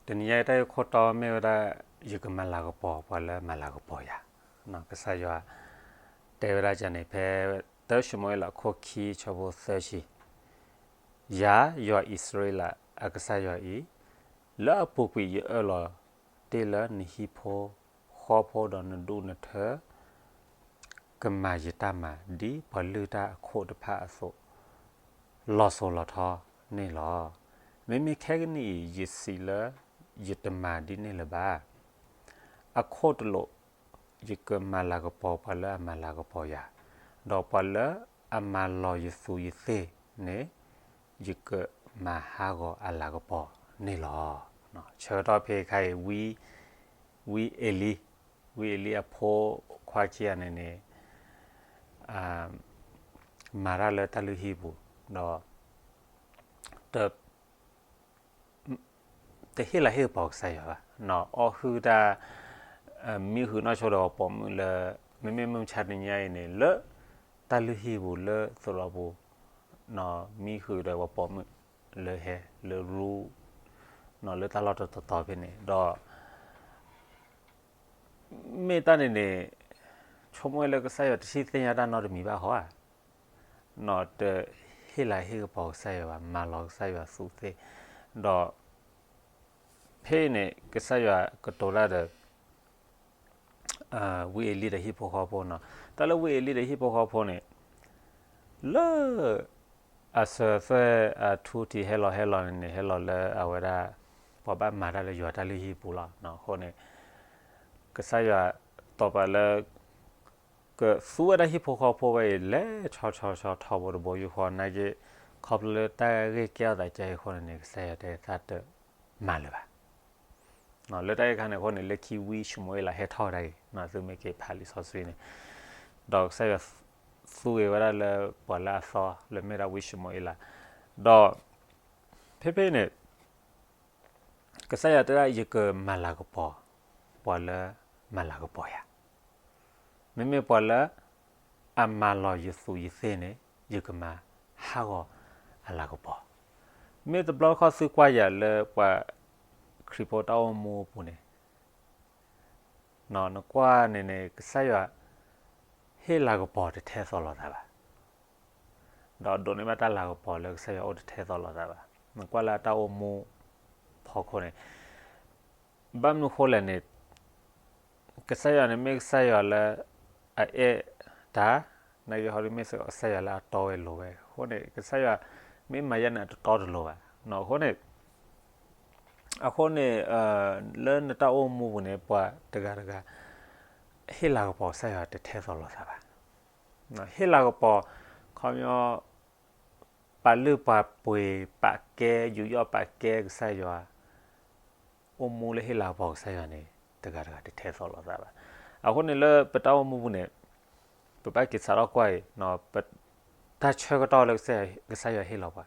တနံၤညါအံၤတၢ်ဂ့ၢ်ခိၣ်တီမ့ၢ်ဝဲဒၣ် ယကမၤလၤကပီၤပှၤလၢအမၤလၤကပီၤယၤ, ကစၢ်ယွၤတဲဝဲဒၣ်န့ၣ် ဖဲသၢၡမူၤအ့လး ခိၣ်ခံဆၢဖိသၢဆံ, ယၤ ယွၤအံၣ်စရ့လးအကစၢ်ယွၤအံၤ, လၢအပူၤကွံာ်ယအၢၣ်လီၤတ့ၢ်လၢနဟံၣ်ဖိဃီဖိ ဒီးနဒူၣ်နထၢ ကမၤယတၢ်မၤ ဒ်ပှၤလုၢ်တၢ်အခိၣ်တဖၣ်အသိး လီၤစိၤလီၤထီန့ၣ်လီၤ. မ့မ့ၢ်ခဲကနံၣ်အံၤ ယစံးလၢယတမၤဒ်န့ၣ်လၢၤဘၣ်. အခိၣ်တလိာ် ယကမၤလၤကပီၤပှၤလၢအမၤလၤကပီၤယၤ, ဒီးပှၤလၢအမၤလီၤယသူးယသ့ၣ်န့ၣ် ယကမၤဟးဂီၤအလၤကပီၤန့ၣ်လီၤ. ဆၢကတီၢ်ဖဲခါအံၤ ဝံအ့လံ, ဝံအ့လံအဖိခွါခံဂၤန့ၣ်န့ၣ် မၤတၢ်လၢတၢ်လုၢ်ဟံၣ်ပူၤ, ဒီး တဟ့ၣ်လၤဟ့ၣ်ကပီၤကစၢ်ယွၤဘၣ်, အီၣ်ဟုၣ်တၢ် မံဃုာ်နီၢ်ဆိဒီးပှၤပိာ်မုၣ်လၢ မ့မ့ၢ်မုၢ်မဆါတနံၤညါအံၤန့ၣ် လၢတၢ်လုၢ်ဟံၣ်ပူၤလၢသရိာ်ပူၤ မံဃုာ်ဒီးပှၤပိာ်မုၣ်လၢဟဲလၢရူ လၢတၢ်လီၢ်တတီၤတီၤဖဲန့ၣ်ဒီး မ့ၢ်တၢ်န့ၣ်န့ၣ် ဆိကမိၣ်လၢကစၢ်ယွၤတထံၣ်သ့ၣ်ညါတၢ်နီတမံၤဘၣ်ဟီဧါ, တဟ့ၣ်လၤဟ့ၣ်ကပီၤကစၢ်ယွၤဘၣ်, မၤလီၤကစၢ်ယွၤသူးသ့ၣ်, ဒီး ဖဲအံၤန့ၣ် ကစၢ်ယွၤကတိၤတၢ်ဒီး ဝံအ့လံဒီးဟံၣ်ဖိဃီဖိနီၤ, တၢ်လၢဝံအ့လံဒီးဟံၣ်ဖိဃီဖိန့ၣ် လၢ အစၢၤသွဲၣ်အထူတံၢ်ဟဲလီၤဟဲလီၤန့ၣ်န့ၣ် ဟဲလီၤလၢအဝဲဒၣ် ပှၤဘၣ်မၤတၢ်လၢယွၤတၢ်လုၢ်ဟံၣ်ပူၤလီၤ. အဃိန့ၣ် ကစၢ်ယွၤတိာ်ပာ်လၢ ကသူဝဲဒၣ်ဟံၣ်ဖိဃီဖိဝဲအံၤ လဲၤဆီဆီဆီထီဘိတဘိယူၢ်ဃီနာ်က့, ခီဖျိလၢတၢ်ဂ့ၢ်ကဲထီၣ်သးကဲအံၤအဃိန့ၣ်န့ၣ် ကစၢ်ယွၤတဲသးတမၤလၢၤဘၣ်. လၢတၢ်ဂ့ၢ်ခါန့ၣ်အဃိန့ၣ် လၢခံဝံၡမူၤအ့လးဟဲထီၣ်ဝဲဒၣ်အံၤ သုမ့ၢ်က့ၤဖးလံာ်စီဆှံန့ၣ်, ဒီးကစၢ်ယွၤသူဂ့ၤဝဲဒၣ်လၢပှၤလၢအသီ လၢမ့ၢ်ဒၣ်ဝံၡမူၤအ့လး, ဒီး ဖဲဖဲန့ၣ် ကစၢ်ယွၤတဲဒၣ် ယကမၤလၤကပီၤ ပှၤလၢမၤလၤကပီၤယၤ, မ့မ့ၢ်ပှၤလၢ အမၤလီၤယသူးယသ့ၣ်န့ၣ် ယကမၤဟးဂီၤအလၤကပီၤ, မ့ၢ်တဘျီတခီၣ်သုကွၢ်ယၤလၢပှၤခရံာ်ဖိတၢ်အိၣ်မူအပူၤန့ၣ် နကွၢ်န့ၣ်န့ၣ် ကစၢ်ယွၤ ဟ့ၣ်လၤကပီၤတထဲသိးလိာ်သးဘၣ်, ဒီးဒိးန့ၢ်ဘၣ်တၢ်လၤကပီၤလၢကစၢ်ယွၤအိၣ်တထဲသိးလိာ်သးဘၣ်. နကွၢ်လၢအတၢ်အိၣ်မူဖီခိၣ်န့ၣ် ဘၣ်မနုၤဃိလဲၣ်န့ၣ် ကစၢ်ယွၤန့ၣ်မ့ၢ်ကစၢ်ယွၤလၢအအဲၣ်တၢ်, နာ်က့ဟီဒုးမ့ၢ်ကစၢ်ယွၤလၢအတီဝဲလိၤဝဲ, အဃိန့ၣ် ကစၢ်ယွၤမ့ၢ်မၤယဲန့ၣ် အတတီတလိၤဘၣ်. အဃိန့ၣ် အဃိန့ၣ် လၢနတၢ်အိၣ်မူပူၤန့ၣ် ပှၤတဂၤတဂၤ ဟ့ၣ်လၤကပီၤကစၢ်ယွၤတထဲသိးလိာ်သးဘၣ်. ဟ့ၣ်လၤကပီၤ ခီပညီ ပာ်လုၢ်ပာ်ပှ့ၤပာ်ကဲ ယူးယီၣ်ပာ်ကဲကစၢ်ယွၤ အိၣ်မူလၢဟ့ၣ်လၤကပီၤကစၢ်ယွၤန့ၣ် တဂၤတဂၤတထဲသိးလိာ်သးဘၣ်. အဃိန့ၣ်လၢပတၢ်အိၣ်မူပူၤန့ၣ် ပဘၣ်က့ၤစးထီၣ်ကွၢ်အံၤ တၢ်ဆၢကတီၢ်လၢကစၢ်ယွၤဟ့ၣ်လီၤပှၤ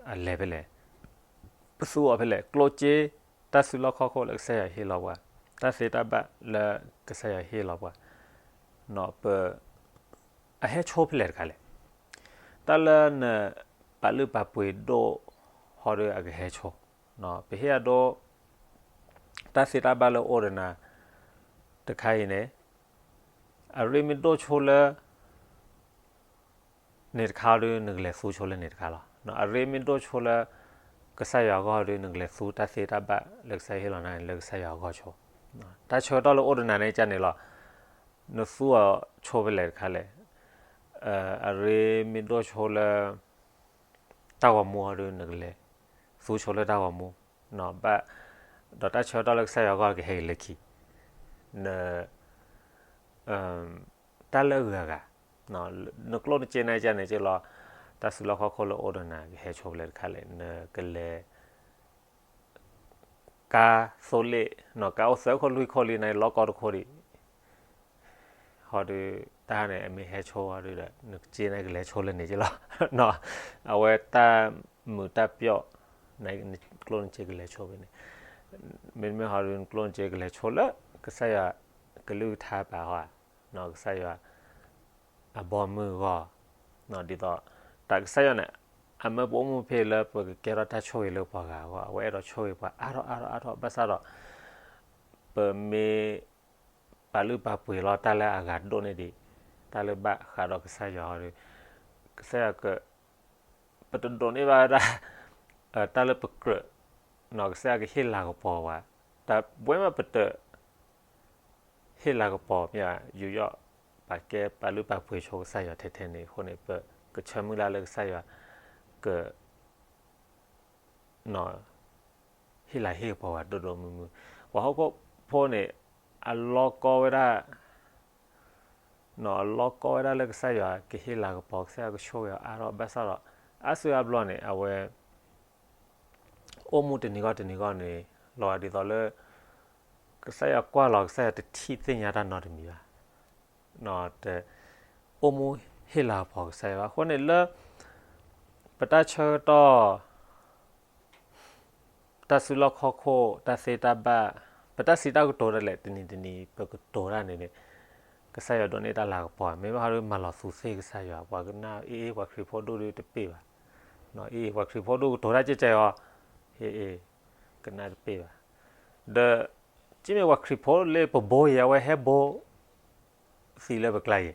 အလဲၤဖဲလဲၣ်, ပသူအီၤဖဲလဲၣ်, ကျိၣ်စ့ တၢ်စုလီၢ်ခီၣ်ခိၣ်လၢကစၢ်ယွၤဟ့ၣ်လီၤပှၤ, တၢ်သ့တၢ်ဘၣ်လၢကစၢ်ယွၤဟ့ၣ်လီၤပှၤ, ပ အဟဲဆိဖဲလဲၣ်တခါလဲၣ်. တၢ်လၢနပာ်လုၢ်ပာ်ပှ့ၤဒိၣ်ဟီဒုးအကဟဲဆိ, ပဟ့ၣ်အဒိ တၢ်သ့တၢ်ဘၣ်လၢအိၣ်ဒီးနၤ တခါအံၤန့ၣ် အရ့မ့ၢ်ဒိၣ်ဆိလၢ န့ၣ်တခါဒုး နကလဲၤသူဆိလၢန့ၣ်တခါလီၤ. အရ့မ့ၢ်ဒိၣ်ဆိလၢ ကစၢ်ယွၤအဂီၢ်ဒုး နကလဲၤသူတၢ်သ့တၢ်ဘၣ်လၢကစၢ်ယွၤဟ့ၣ်လီၤနၤန့ၣ် လၢကစၢ်ယွၤအဂီၢ်ဆိ, တၢ်ဆၢကတီၢ်လၢအိၣ်ဒီးနၤန့ၣ်ကန့ၣ်လီၤ. နသူအီၤဆိဖဲလဲၣ်တခါလဲၣ်. အရ့မ့ၢ်ဒိၣ်ဆိလၢ တၢ်ဂီၤမူအီၤဒုး နကလဲၤသူဆိလၢတၢ်ဂီၤမူ, ဘၣ်, ဒီးတၢ်ဆၢကတီၢ်လၢကစၢ်ယွၤအဂီၢ်ကဟဲက့ၤလၢခံ, န တၢ်လၢအဂုၤအဂၤ, နကျိၣ်နစ့န့ၣ်ကန့ၣ်က့လီၤ. တၢ်စုလီၢ်ခီၣ်ခိၣ်လၢအိၣ်ဒီးနၤကဟဲဆိဖဲလဲၣ်တခါလဲၣ်. နကလဲၤ ကါသိလ့ၣ်, ကါအိၣ်သၢခိၣ်လွံၢ်ခိၣ်လံန့ၣ် လီၢ်ကီတခိၣ်ဒံး, ဟီဒုး တၢ်ဟါန့ၣ် အမ့ၢ်ဟဲဆိဟီဒုးဒီး နကစ့န့ၣ်ကလဲၤဆိလၢန့ၣ်က့လီၤ. အဝဲတၢ်မုာ်တၢ်ပျီၣ် နကျိၣ်နစ့ကလဲၤဆိဖဲန့ၣ်, မ့တမ့ၢ်ဟီဒုး နကျိၣ်နစ့ကလဲၤဆိလၢ ကစၢ်ယွၤကလုၢ်ကထါပာ်ဟီဧါ, ကစၢ်ယွၤ အဘီမုၢ်အဂီၢ်, ဒ်သိး တၢ်ကစၢ်ယွၤန့ၣ် အမၢပအိၣ်မူဖဲလၢပကကဲထီၣ်တၢ်ဆိၣ်ဂ့ၤလၢပှၤဂၤအဂီၢ် အဝဲအဲၣ်ဒိးဆိၣ်ဂ့ၤပှၤအါထီၣ်အါထီၣ်အါထီၣ် ဘၣ်ဆၣ်ဒီး ပမ့ၢ်ပာ်လုၢ်ပာ်ပှ့ၤလီၤတၢ်လၢအဂၤဒိၣ်န့ၢ်ဒံး တၢ်လၢဘၣ်ဃးဒီးကစၢ်ယွၤဒီး ကစၢ်ယွၤက ပတဒိးန့ၢ်ဘၣ်ဝဲဒၣ် တၢ်လၢပကြၢး ကစၢ်ယွၤကဟ့ၣ်လၤကပီၤဝဲ, တၢ်ဘှဲမးပတ ဟ့ၣ်လၤကပီၤမ့ၢ် ယူးယီၣ် ပာ်ကဲပာ်လုၢ်ပာ်ပှ့ၤဆိကစၢ်ယွၤထဲထဲန့ၣ်အဃိန့ၣ် ပကဆၢမုၢ်လၢ်လၢကစၢ်ယွၤ က ဟ့ၣ်လၤဟ့ၣ်ကပီၤဝဲဒိၣ်ဒိၣ်မုၢ်မုၢ်, ပှၤဟီၣ်ခိၣ်ဖိန့ၣ် အလီၢ်ကီဝဲဒၣ် အလီၢ်ကီဝဲဒၣ်လၢကစၢ်ယွၤကဟ့ၣ်လၤကပီၤ ကစၢ်ယွၤကဆိၣ်ဂ့ၤအီၤအါထီၣ် ဘၣ်ဆၣ်ဒီး အါစုအါဘျီန့ၣ် အဝဲ အိၣ်မူတနံၤဂီၢ်တနံၤဂီၢ်န့ၣ် လီၤဂာ်ဒ်သိးလၢ ကစၢ်ယွၤကွၢ်လီၤ ကစၢ်ယွၤတထံၣ်သ့ၣ်ညါတၢ်နီတမံၤဘၣ်, တ အိၣ်မူဟ့ၣ်လၤကပီၤကစၢ်ယွၤဘၣ်. အဃိန့ၣ်လၢ ပတၢ်ဆၢကတီၢ် တၢ်စုလီၢ်ခီၣ်ခိၣ် တၢ်သ့တၢ်ဘၣ် ပတၢ်စံးတၢ်ကတိၤဒၣ်လဲာ် တနံၤတနံၤ ပကတိၤတၢ်န့ၣ်န့ၣ် ကစၢ်ယွၤဒိးန့ၢ်တၢ်လၤကပီၤ မ့ၢ်ဘၣ်ဟီဒုးမၤလီၤသူသ့ၣ်ကစၢ်ယွၤ ပှၤကနၣ်အ့ၣ် ပှၤခရံာ်ဖိဒိၣ်ဒုးတပ့ၢ်ဘၣ်, အ့ၣ် ပှၤခရံာ်ဖိဒိၣ်ကတိၤတၢ်ကဲကဲအီၤ အ့ၣ် ကနၣ်တပ့ၢ်ဘၣ်. ဒီး ကမ့ၢ်ပှၤခရံာ်ဖိလၢပဘိယဲ အဝဲဟဲဘိ သံလၢပကျါယဲ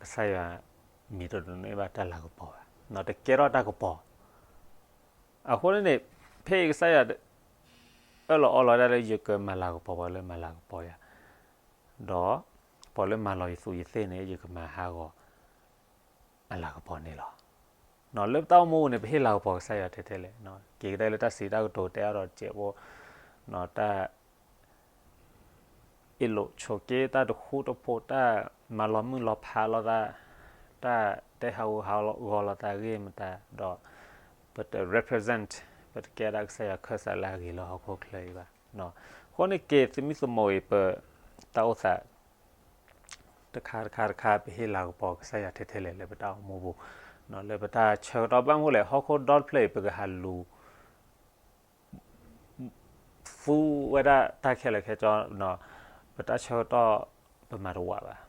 ကစၢ်ယွၤ မ့ၢ်တဒိးန့ၢ်ဘၣ်တၢ်လၤကပီၤဘၣ်, တကဲထီၣ်တၢ်ကပီၤ. အဃိန့ၣ်န့ၣ် ဖဲအံၤကစၢ်ယွၤ အၢၣ်လီၤအီလီၤဒၣ်လၢယကမၤလၤကပီၤပှၤလၢမၤလၤကပီၤယၤ, ဒီး ပှၤလၢမၤလီၤယသူးယသ့ၣ်န့ၣ် ယကမၤဟးဂီၤ အလၤကပီၤန့ၣ်လီၤ. လၢပတၢ်အိၣ်မူန့ၣ် ပဟ့ၣ်လၤကပီၤကစၢ်ယွၤထဲထဲလဲၣ်, က့ၤကဒါလၢတၢ်စံးတၢ်ကတိၤတဲအါထီၣ်တစဲးဖိ, တၢ် အ့ၣ်လိာ်ဆိးက့ တၢ်တဃူတဖိး တၢ်မၤလီၤမုၢ်လီၤဖးလိာ်သး, တၢ်တဲဟးဂူာ်ဟးဂီၤလိာ်သးဂ့ၢ်မတၤဒီး ပတ represent ပတကဲဒၣ်ကစၢ်ယွၤခၢၣ်စးလၢအဂ့ၤလၢဟီၣ်ခိၣ်ချၢအံၤဘၣ်. အဃိန့ၣ်က့ၤသမံသမိးအံၤ ပတၢ်အိၣ်သး တခါတခါတခါ ပဟ့ၣ်လၤကပီၤကစၢ်ယွၤထဲထဲလဲၣ်လၢပတၢ်အိၣ်မူပူၤ, လၢပတၢ်ဆၢကတီၢ်ဘၣ်မနုၤလဲၣ် ဟီၣ်ခိၣ်ဒီတဖျၢၣ်အံၤ ပကဟးလူၤ သူဝဲဒၣ်တၢ်ခဲလၢာ်ခဲဆ့, ပတၢ်ဆၢကတီၢ် ပမၤတဝးဘၣ်.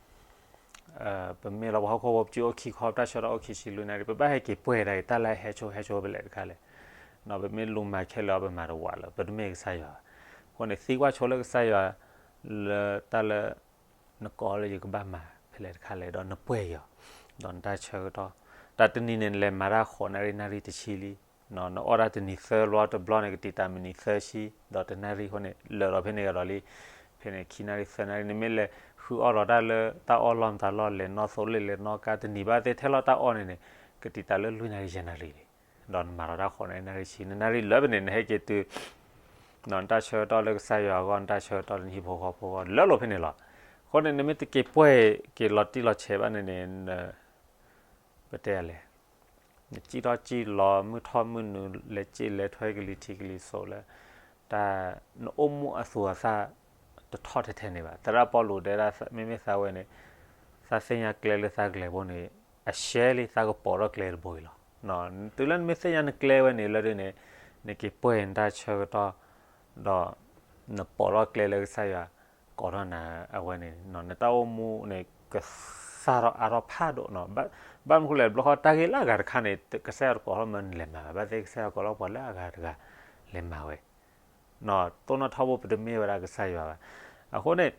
ပမ့ၢ်လီၤပှၤဟီၣ်ခိၣ်ဖိ ပစုအိၣ်ခံခီ ပတၢ်ဆၢကတီၢ်အိၣ်ခံဆံလွံၢ်နၣ်ရံၣ် ပဘၣ်ဟဲက့ၤပှဲၤဒၣ်အံၤ တၢ်လၢဟဲဆိဟဲဆိဖဲလဲၣ်တခါလဲၣ်. ပမ့ၢ်လူၤမၤခဲလၢာ်အီၤ ပမၤတဝးလၢ ပတမ့ၢ်ကစၢ်ယွၤဘၣ်. အဃိန့ၣ် သံကွၢ်ဆိလၢကစၢ်ယွၤ လၢတၢ်လၢ နကိးလၢယကဘၣ်မၤဖဲလဲၣ်တခါလဲၣ် ဒီးနပှဲၤက့ၤအီၤ, ဒီးနတၢ်ဆၢကတီၢ်, တၢ်တနံၤန့ၣ် နလဲၤမၤတၢ်ဃိးနၣ်ရံၣ် နၣ်ရံၣ်တဆံလံ, နအီၣ်တၢ်တနံၤသၢဘျီတဘျီန့ၣ် ကတံာ်တာ်မံးနံးသၢဆံ, ဒီးတနၣ်ရံၣ်အဃိန့ၣ် လၢာ်ဒီးဖဲန့ၣ်ကဒီးလံ, ဖဲန့ၣ် ခံနၣ်ရံၣ်သၢနၣ်ရံၣ် နမ့ၢ်လဲၤဃုအီၣ်လီၤတၢ်လၢတၢ်အီၣ်လီၢ်မတၤလီၢ် လဲၤနီၣ်သိလ့ၣ် လဲၤနီၣ်ကါ တနံၤဘၣ်သ့ၣ်ထဲလီၤတၢ်အီၣ်န့ၣ်န့ၣ် ကတံာ်တာ်လၢလွံၢ်နၣ်ရံၣ်ယဲၢ်နၣ်ရံၣ်လံ, ဒီးနမၤလီၤတၢ်ဃိးနၣ်ရံၣ် နၣ်ရံၣ်ဆံ နနၣ်ရံၣ်လၢပန့ၣ် နဟဲက့ၤတုၤ နတၢ်ဆၢကတီၢ်လၢကစၢ်ယွၤအဂီၢ် နတၢ်ဆၢကတီၢ်လၢနဟံၣ်ဖိဃီဖိအဂီၢ် လၢာ်လီၤဖဲန့ၣ်လီၤ. အဃိန့ၣ် နမ့ၢ်တက့ၤပှဲၤက့ၤလီၤတံၢ်လီၤဆဲးဘၣ်န့ၣ်န့ၣ် ပတဲလဲၣ်, နစံၣ်ထီၣ်စံၣ်လီၤ မုၢ်ထီၣ်မုၢ်နုာ် လဲၤစ့လဲၤထွဲကလံၤထံးကလံၤစိးလၢ တၢ် နအိၣ်မူအသူးအသၣ် တထီၣ်ထဲထဲန့ၣ်ဘၣ်. သရၣ်ပီလူးတဲဒၣ် မ့မ့ၢ်သးဝဲန့ၣ် သးသ့ၣ်ညါကျဲလၢသးကလဲၤဘိန့ၣ် အရှဲလံ သးကပိာ်ထီၣ်ကျဲတဘိအံၤလီၤ. တုၤလၢနမ့ၢ်သ့ၣ်ညါနကျဲဝဲန့ၣ်လၢဒ်န့ၣ် နက့ၤပှဲၤနတၢ်ဆၢကတီၢ် ဒီး နပိာ်ထီၣ်ကျဲလၢကစၢ်ယွၤ ကိးထီၣ်နၤအဝဲန့ၣ် နတၢ်အိၣ်မူန့ၣ် ကသၣ်ထီၣ်အါထီၣ်ဖးဒိၣ်နီၤ. ဘၣ်မနုၤဃိလဲၣ် တဘျီဃီတၢ်ဂ့ၢ်လၢအဂၤတခါန့ၣ် ကစၢ်ယွၤတကိးထီၣ်မၢနလဲၤမၤဘၣ်, ဘၣ်သ့ၣ်ကစၢ်ယွၤကိးထီၣ်ပှၤလၢအဂၤတဂၤလဲၤမၤဝဲ တိၢ်နီၣ်ထီဘိပတမ့ၢ်ဝဲဒၣ်ကစၢ်ယွၤဘၣ်. အဃိန့ၣ်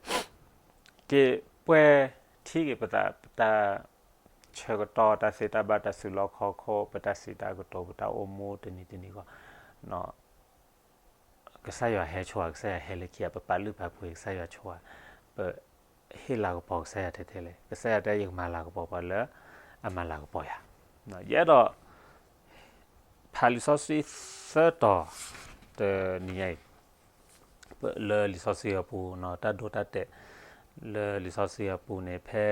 က့ၤပှဲၤထံက့ၤပသး ပတၢ်ဆၢကတီၢ် တၢ်သ့တၢ်ဘၣ်တၢ်စုလီၢ်ခီၣ်ခိၣ် ပတၢ်စံးတၢ်ကတိၤ ပတၢ်အိၣ်မူတနံၤတနံၤဂီၢ် ကစၢ်ယွၤဟဲဆိဧါ ကစၢ်ယွၤဟဲလၢခံဧါ ပပာ်လုၢ်ပာ်ပှ့ၤကစၢ်ယွၤဆိဧါ, ပဟ့ၣ်လၤကပီၤကစၢ်ယွၤထဲထဲလဲၣ်. ကစၢ်ယွၤတဲယကမၤလၤကပီၤပှၤလၢအမၤလၤကပီၤယၤ. ယအဲၣ်ဒိး ဖးလံာ်စီဆှံသၢတီၤ တနံၤညါအံၤ လၢလံာ်စီဆှံအပူၤ တၢ်ဒိတၢ်တဲာ် လၢလံာ်စီဆှံအပူၤန့ၣ် ဖဲ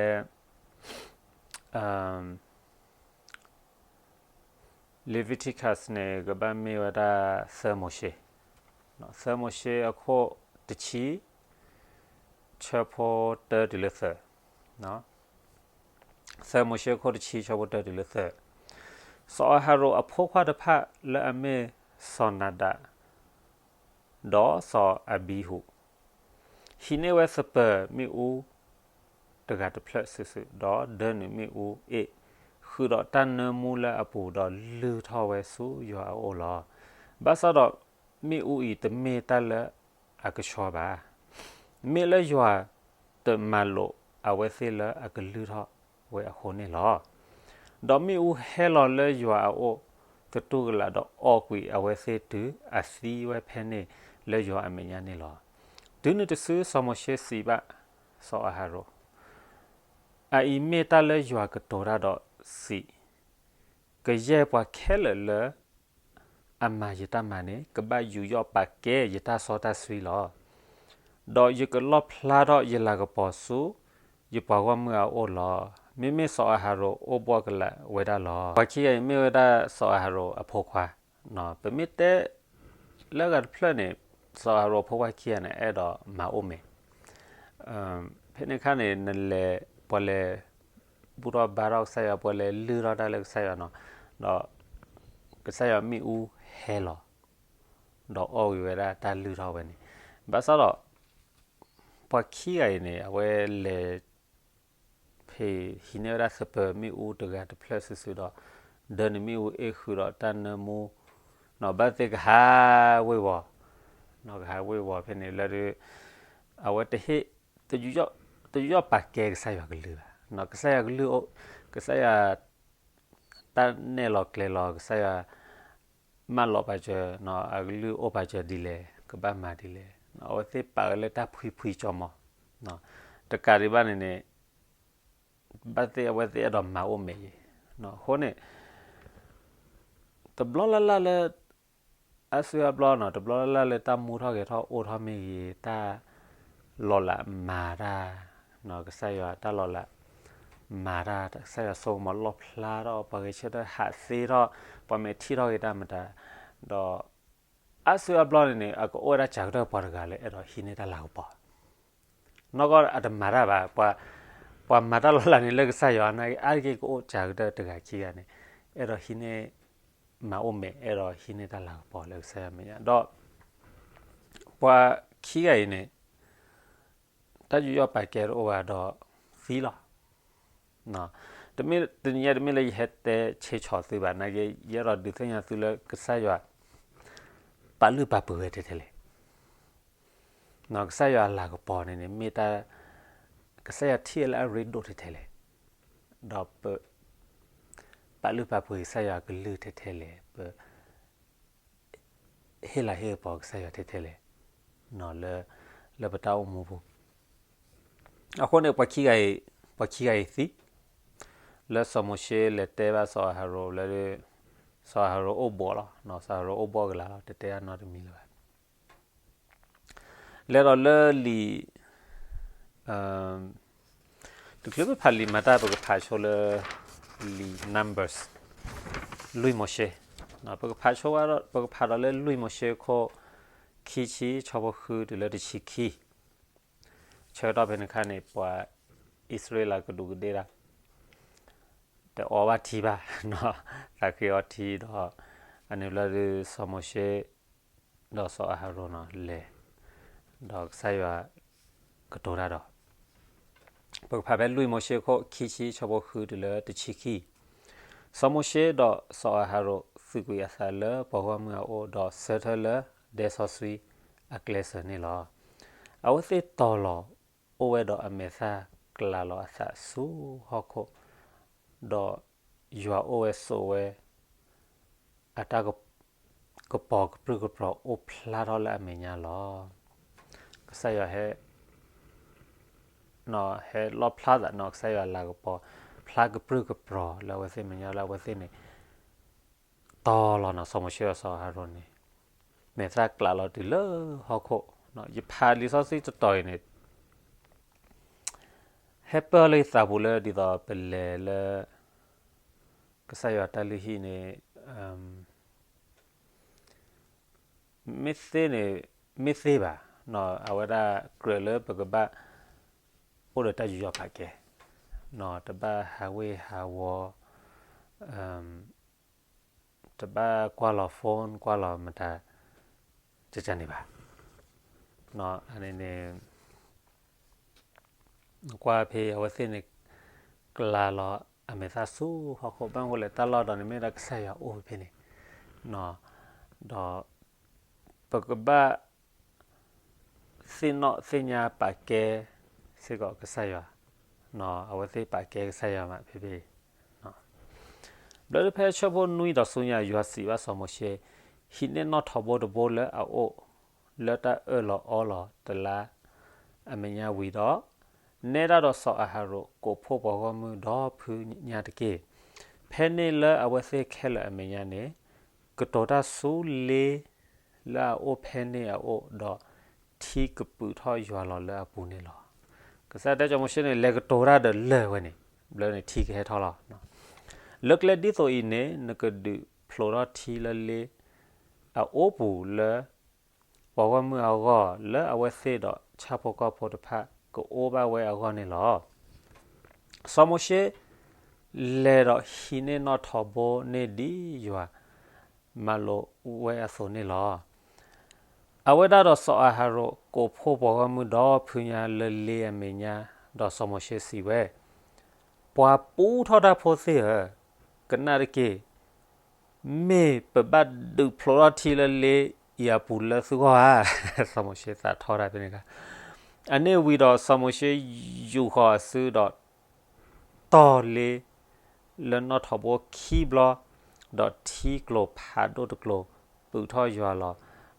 Leviticus န့ၣ် ကဘၣ်မ့ၢ်ဝဲဒၣ်သၢမိၤၡ့, သၢမိၤၡ့အခိၣ်တဆံ ဆၢဖိတၢတုၤလၢသၢ, သၢမိၤၡ့အခိၣ်တဆံ ဆၢဖိတၢတုၤလၢသၢ, စီၤအၤဟရိၣ်အဖိခွါတဖၣ်လၢအမ့ၢ်စီၤနၤဒး ဒီးစီၤအဘံဟူး ဟံးန့ၢ်ဝဲသပၢၤမ့ၣ်အူတဂၤတဖျၢၣ်စုာ်စုာ် ဒီးဒၢနုာ်မ့ၣ်အူအ့ၣ် ဃုာ်ဒီးတၢ်နၢမူလၢအပူၤဒီးလုၢ်ထီၣ်ဝဲဆူယွၤအအိၣ်လီၤ. ဘၣ်ဆၣ်ဒီးမ့ၣ်အူအံၤတမ့ၢ်တၢ်လၢအကဆှီဘၣ်. မ့ၢ်လၢယွၤတမၤလိာ်အဝဲသ့ၣ်လၢအကလုၢ်ထီၣ်ဝဲအဃိန့ၣ်လီၤ. ဒီးမ့ၣ်အူဟဲလီၤလၢယွၤအအိၣ်သတူၢ်ကလာ်ဒီးအီၣ်ကွံာ်အဝဲသ့ၣ်တုၤအသံဝဲဖဲန့ၣ်လၢယွၤအမဲာ်ညါန့ၣ်လီၤ. တုၤနုၤတစုစီၤမိၤၡ့စံးဘၣ်စီၤအၤဟရိၣ်, အအံၤမ့ၢ်တၢ်လၢယွၤကတိၤတၢ်ဒီးစံး, ကယဲၢ်ပှၤခဲလၢာ်လၢအမၤယတၢ်မၤန့ၣ် ကဘၣ်ယူးယီၣ်ပာ်ကဲယတၢ်စီတၢ်ဆှံလီၤ. ဒီးယကလီၣ်ဖျါထီၣ်ယလၤကပီၤဆူယပှၤဂီၢ်မုၢ်အအိၣ်လီၤ. မ့မ့ၢ်စီၤအၤဟရိၣ်အိၣ်ဘှီၣ်ကလာ်ဝဲဒၣ်လီၤ. ပှၤခံဂၤအံၤမ့ၢ်ဝဲဒၣ်စီၤအၤဟရိၣ်အဖိခွါ, ပမ့ၢ်တဲ လၢအဂၤတဖျၢၣ်န့ၣ် စီၤအၤဟရိၣ်အဖိခွါခံဂၤန့ၣ် အဲၣ်ဒိးမၤအိၣ်မဲာ် ဖဲန့ၣ်အခါန့ၣ် နလဲၤ ပှၤလဲၤဘူၣ်ထီၣ်ဘါထီၣ်ကစၢ်ယွၤ, ပှၤလဲၤလုၢ်ထီၣ်တၢ်လၢကစၢ်ယွၤနီၤ, ဒီးကစၢ်ယွၤမ့ၣ်အူဟဲလီၤ, ဒီးအီၣ်ဂ့ၤဝဲဒၣ်တၢ်လုၢ်ထီၣ်ဝဲန့ၣ်, ဘၣ်ဆၣ်ဒီး ပှၤခံဂၤအံၤန့ၣ် အဝဲလဲၤ ဖဲဟံးန့ၢ်ဝဲဒၣ်သပၢၤမ့ၣ်အူတဂၤတဖျၢၣ်စုာ်စုာ်ဒီး ဒၢနုာ်မ့ၣ်အူအ့ၣ်ဃုာ်ဒီးတၢ်နၢမူ, ဘၣ်သ့ၣ်ကဟးဝ့ၤဝီၤ, ကဟးဝ့ၤဝီၤဖဲန့ၣ်လၢ အဝဲတဟ့ၣ် တယူးယီၣ်ပာ်ကဲကစၢ်ယွၤကလုၢ်ဘၣ်, ကစၢ်ယွၤကလုၢ်, ကစၢ်ယွၤ တၢ်နဲၣ်လီၤကျဲၤလီၤ ကစၢ်ယွၤ မၢလီၤပာ်စၢၤ, အကလုၢ်အိၣ်ပာ်စၢၤဒ်လဲၣ် ကဘၣ်မၤဒ်လဲၣ်, အဝဲသ့ၣ်ပာ်ဝဲလၢတၢ်ဖှံဖှံကၠီမီၤ, တကးဒံးဘၣ်န့ၣ်န့ၣ် ဘၣ်သ့ၣ်အဝဲသ့ၣ်အဲၣ်ဒိးမၤအိၣ်မဲာ်ယံၤ, အဃိန့ၣ် တဘျီလၢ်လၢ်လၢ အါစုအါဘျီနီၤ, တဘျီလၢ်လၢ်လၢတၢ်မူထီၣ်ဂဲၤထီၣ်အိၣ်ထီၣ်မ့ၢ်ဂ့ၤ, တၢ်လီၤလးမၤတၢ်, ကစၢ်ယွၤတၢ်လီၤလးမၤတၢ်, ကစၢ်ယွၤစိကမီၤလီၣ်ဖျါထီၣ် ပှၤဂဲၤဆၢထၢၣ်ဟးသ့ထီၣ်, ပှၤမဲာ်ထံၣ်ထီၣ်ဂ့ၤတၢ်မတၤ, ဒီး အါစုအါဘျီန့ၣ်န့ၣ် အကအိၣ်ဝဲဒၣ်စှၤကတၢၢ်ပှၤတဂၤလၢအဲၣ်ဒိးဟံးန့ၢ်တၢ်လၤကပီၤ နီၢ်ကီၢ်အတမၤတၢ်ဘၣ်, ပှၤမၤတၢ်လီၤလးန့ၣ်လၢကစၢ်ယွၤနာ်က့ အါတက့ၢ်ကအိၣ်စှၤကတၢၢ်တဂၤခံဂၤန့ၣ် အဲၣ်ဒိးဟံးန့ၢ် မၤအိၣ်မဲာ် အဲၣ်ဒိးဟံးန့ၢ်တၢ်လၤကပီၤလၢကစၢ်ယွၤမဲာ်ညါ, ဒီးပှၤခံဂၤအံၤန့ၣ် တၢ်ယူးယီၣ်ပာ်ကဲတအိၣ်ဘၣ်ဒီးသံလီၤ. တမ့ၢ်တနံၤညါတမ့ၢ်လၢယဟဲတဲဆဲးဆီၣ်သုဘၣ်, နာ်က့ ယအဲၣ်ဒိးဒုးသ့ၣ်ညါသုလၢကစၢ်ယွၤ ပာ်လုၢ်ပာ်ပှ့ၤဝဲထဲထဲလဲၣ် ကစၢ်ယွၤအလၤကပီၤန့ၣ်န့ၣ် မ့ၢ်တၢ် ကစၢ်ယွၤထံၣ်ဝဲလၢအရ့ဒိၣ်ထဲထဲလဲၣ်, ဒီးပ ပာ်လုၢ်ပာ်ပှ့ၤကစၢ်ယွၤအကလုၢ်ထဲထဲလဲၣ်, ပ ဟ့ၣ်လၤဟ့ၣ်ကပီၤကစၢ်ယွၤထဲထဲလဲၣ် လၢ လၢပတၢ်အိၣ်မူပူၤ, အဃိန့ၣ် ပှၤခံဂၤအံၤ ပှၤခံဂၤအံၤသံ လၢစီၤမိၤၡ့လဲၤတဲဘၣ်စီၤအၤဟရိၣ်လၢ စီၤအၤဟရိၣ်အိၣ်ဘှီၣ်လီၤ, စီၤအၤဟရိၣ်အိၣ်ဘှီၣ်ကလာ်လီၤ, တတဲအနီတမံၤလၢၤဘၣ်. လဲၤဒီးလၢလံာ် တချုးပဖးလံာ်မၤတၢ် ပကဖးဆိလၢ လံာ် Numbers လွံၢ်မိၤၡ့, ပကဖးဆိ ပကဖးဒီးလၢလွံၢ်မိၤၡ့ခိၣ် ခံဆံ ဆၢဖိဃုတုၤလၢတဆံခံ, ဆၢကတီၢ်ဖဲန့ၣ်အခါန့ၣ် ပှၤအံၣ်စရ့လးကဒူးကဒ့ၣ်ဒၣ် တအီဘၣ်ထံဘၣ်, သးဃ့အီထံဒီး အန့ၣ်ဘျီဒုး စီၤမိၤၡ့ ဒီးစီၤအၤဟရိၣ်န့ၣ်လဲၤ, ဒီးကစၢ်ယွၤကတိၤတၢ်ဒီး ပကဖးဖဲလွံၢ်မိၤၡ့ခိၣ်ခံဆံ ဆၢဖိဃုတုၤလၢတဆံခံ, စီၤမိၤၡ့ဒီးစီၤအၤဟရိၣ်သုးကွံာ်အသးလၢပှၤဂီၢ်မုၢ်အအိၣ် ဒီးဆၢထၢၣ်လၢဒဲစီဆှံအကျဲစၢၤန့ၣ်လီၤ. အဝဲသ့ၣ်တီၤလီၤ အိၣ်ဝဲဒီးအမဲာ်သၣ်ကျးလီၤအသးဆူဟီၣ်ခိၣ်, ဒီးယွၤအိၣ်ဝဲဆိးဝဲ အတၢ်ကပီၤကပြုၢ်ကပြီၤအိၣ်ဖျါထီၣ်လၢအမဲာ်ညါလီၤ. ကစၢ်ယွၤဟဲ ဟဲလီၣ်ဖျါသးန့ၣ် ကစၢ်ယွၤလၤကပီၤ ဖျါကပြုၢ်ကပြီၤလၢအဝဲသ့ၣ်မဲာ်ညါလၢအဝဲသ့ၣ်န့ၣ် တီၤလီၤန့ၣ် စီၤမိၤၡ့ဒီးစီၤအၤဟရိၣ်န့ၣ် မဲာ်သၣ်ကျးလီၤတုၤလၢဟီၣ်ခိၣ်, ယဖးလံာ်စီဆှံတတီၤအံၤန့ၣ် ဟဲပၢၢ်လၢယသးပူၤလၢဒ်သိးပလဲၤလၢ ကစၢ်ယွၤတၢ်လုၢ်ဟံၣ်န့ၣ် မ့ၢ်သ့န့ၣ် မ့ၢ်သ့ဘၣ်, အဝဲဒၣ်ကြၢးလၢပကဘၣ် အိၣ်ဒီးတၢ်ယူးယီၣ်ပာ်ကဲ, တဘၣ်ဟးဝ့ၢ်ဟးဝီၤ, တဘၣ်ကွၢ်လီၤ phone ကွၢ်လီၤမတၤ ကကန့ၣ်ဘၣ်. အန့ၣ်န့ၣ် ကွၢ်ဖဲအဝဲသ့ၣ်န့ၣ် ကျးလီၤ အမဲာ်သၣ်ဆူဟီၣ်ခိၣ် ဘၣ်မနုၤအဃိလဲၣ် တၢ်လီၢ်ဒီးန့ၣ်မ့ၢ်ဒၣ်ကစၢ်ယွၤအိၣ်ဖဲန့ၣ်, ဒီးပကဘၣ် သ့ၣ်နီၣ်သ့ၣ်ညါပာ်ကဲစ့ၢ်ကီးကစၢ်ယွၤ, အဝဲသ့ၣ်ပာ်ကဲကစၢ်ယွၤမးဖဲဖဲအံၤ, ဘျၢလၢဖဲဆၢဖိနွံဒီးဆူညါ ယွၤစံးဘၣ်စီၤမိၤၡ့, ဟံးန့ၢ်နီၣ်ထိးဘိတဘိလၢအအိၣ် လၢတၢ်အၢၣ်လီၤအီလီၤတလါအမဲာ်ညါဝံၤဒီး, နဲဒၣ်ဒီးစီၤအၤဟရိၣ် ကိးဖှိၣ်ပှၤဂီၢ်မုၢ်ဒီဖုညါတက့ၢ်. ဖဲန့ၣ်လၢအဝဲသ့ၣ်ခဲလၢာ်အမဲာ်ညါန့ၣ်, ကတိၤတၢ်ဆူလ့ လၢအအိၣ်ဖဲန့ၣ်အအိၣ်, ဒီးထံကပုာ်ထီၣ်ယွၤလီၤလၢအပူၤန့ၣ်လီၤ. ကစၢ်ယွၤတဲစီၤမိၤၡ့န့ၣ် လဲၤကတိၤတၢ်ဒီးလၢၢ်ဝဲန့ၣ်, ဘျၢန့ၣ်ထံကဟဲထီၣ်လီၤ. လၢကျဲဒ်သိးအံၤန့ၣ် နကဒုးဖျိးထီၣ်ထံလၢလ့အအိၣ်ပူၤလၢ ပှၤဂီၢ်မုၢ်အဂီၢ်, လၢအဝဲသ့ၣ်ဒီးဆၣ်ဖိကီၢ်ဖိတဖၣ်ကအိၣ်ဘၣ်ဝဲအဂီၢ်န့ၣ်လီၤ. စီၤမိၤၡ့ လဲၤဒီးဟံးန့ၢ်နီၣ်ထိးဘိန့ၣ်ဒ်ယွၤမၤလိာ်ဝဲအသိးန့ၣ်လီၤ. အဝဲဒၣ်ဒီးစီၤအၤဟရိၣ် ကိးဖှိၣ်ပှၤဂီၢ်မုၢ်ဒီဖုညါလၢလ့အမဲာ်ညါ, ဒီးစီၤမိၤၡ့စံးဝဲ, ပှၤပူထီၣ်တၢ်ဖိသ့ၣ်ဧၢ, ကနၣ်တက့ၢ်. မ့ၢ်ပဘၣ်ဒုးဖျိးထီၣ်ထံလၢလ့အံၤအပူၤလၢသုဂီၢ်ဧါ. စီၤမိၤၡ့သးထီၣ်တၢ်ဖဲန့ၣ်အခါ, အန့ၣ်ဝံၤဒီးစီၤမိၤၡ့ယူာ်ဃီၤအစုဒီး တီၢ်လ့လၢနီၣ်ထိးဘိခံဘျီ, ဒီးထံကျိၤဖးဒိၣ်တကျိၤပုာ်ထီၣ်ယွၤလီ